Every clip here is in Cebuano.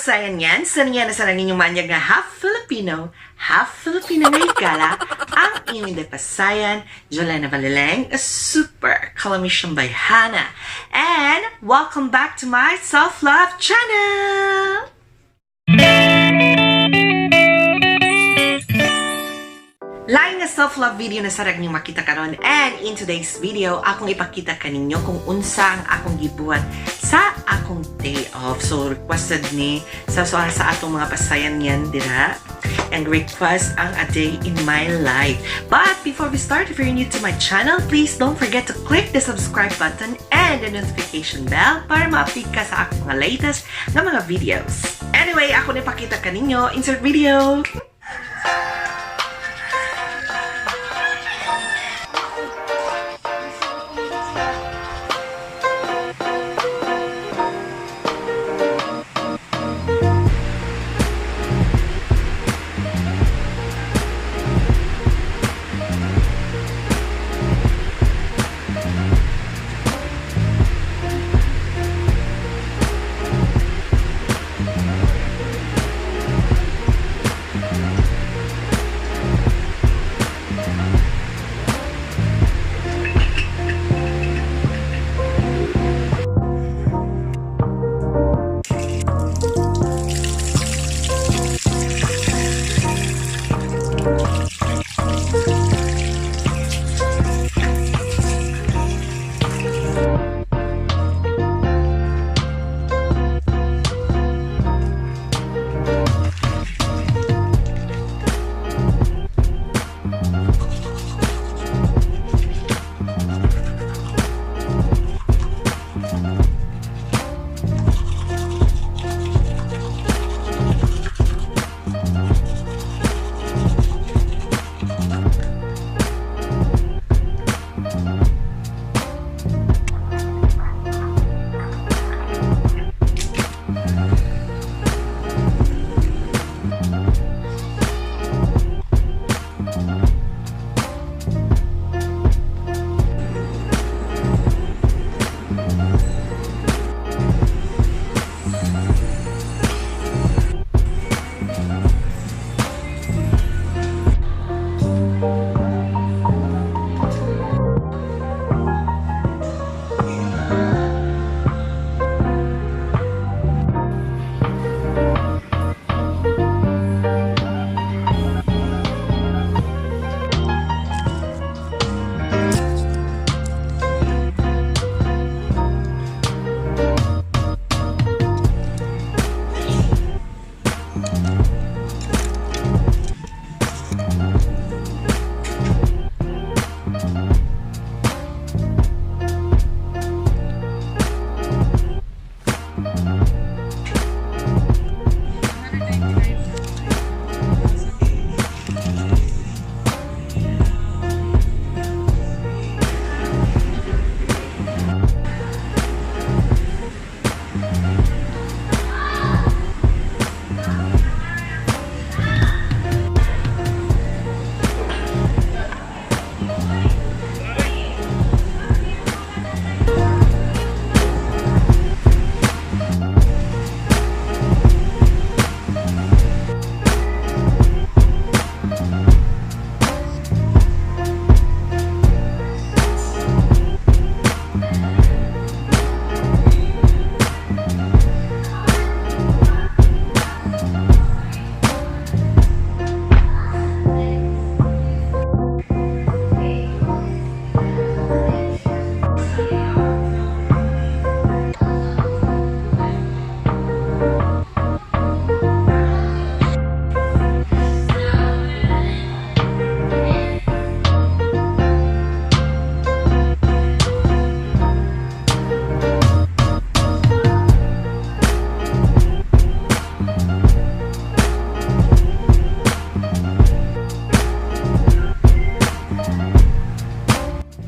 Pasayan yan, sa niya na sa inyong manyag nga half Filipino, half Filipina nga higala, ang inyong Inday Pasayan, Jolena Baleleng, a super columnist by Hannah. And welcome back to my self-love channel! Lain nga self-love video na sarag niyo makita karon, and in today's video akong ipakita kaninyo kung unsa ang akong gibuhat sa akong day off. So requested ni sa atong mga pasayan yan dira and request ang a day in my life. But before we start, if you're new to my channel, please don't forget to click the subscribe button and the notification bell para ma-update ka sa akong mga latest nga mga videos. Anyway, ako na ipakita kaninyo. Insert video!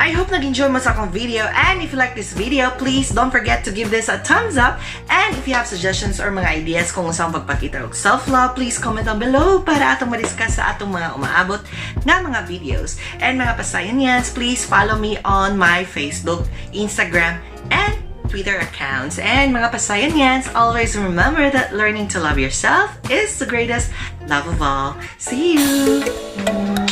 I hope nag-enjoy mo sa akong video, and if you like this video, please don't forget to give this a thumbs up, and if you have suggestions or mga ideas kung unsa ang pagpakita og self-love, please comment down below para atong ma-discuss sa atong mga umaabot nga mga videos. And mga pasayanyans, please follow me on my Facebook, Instagram, and Twitter accounts. And mga pasayanyans, always remember that learning to love yourself is the greatest love of all. See you!